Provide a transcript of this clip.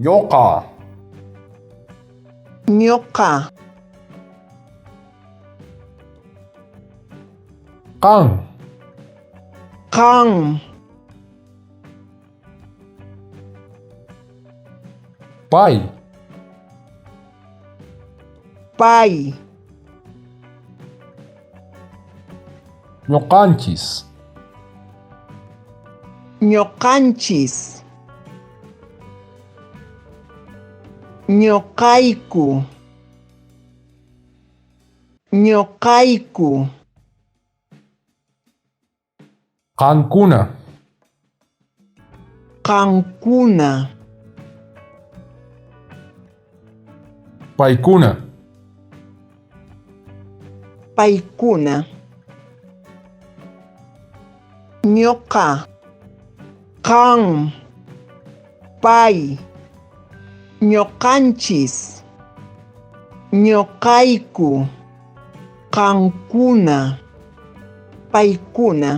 Ñuqa. Ñuqa. Qam. Qam. Pay. Pay. Ñuqanchis. Ñuqanchis. Ñuqayku. Ñuqayku. Qamkuna. Qamkuna. Paykuna. Paykuna. Ñuqa. Qam. Pay. Ñuqanchis. Ñuqayku. Qamkuna. Paykuna.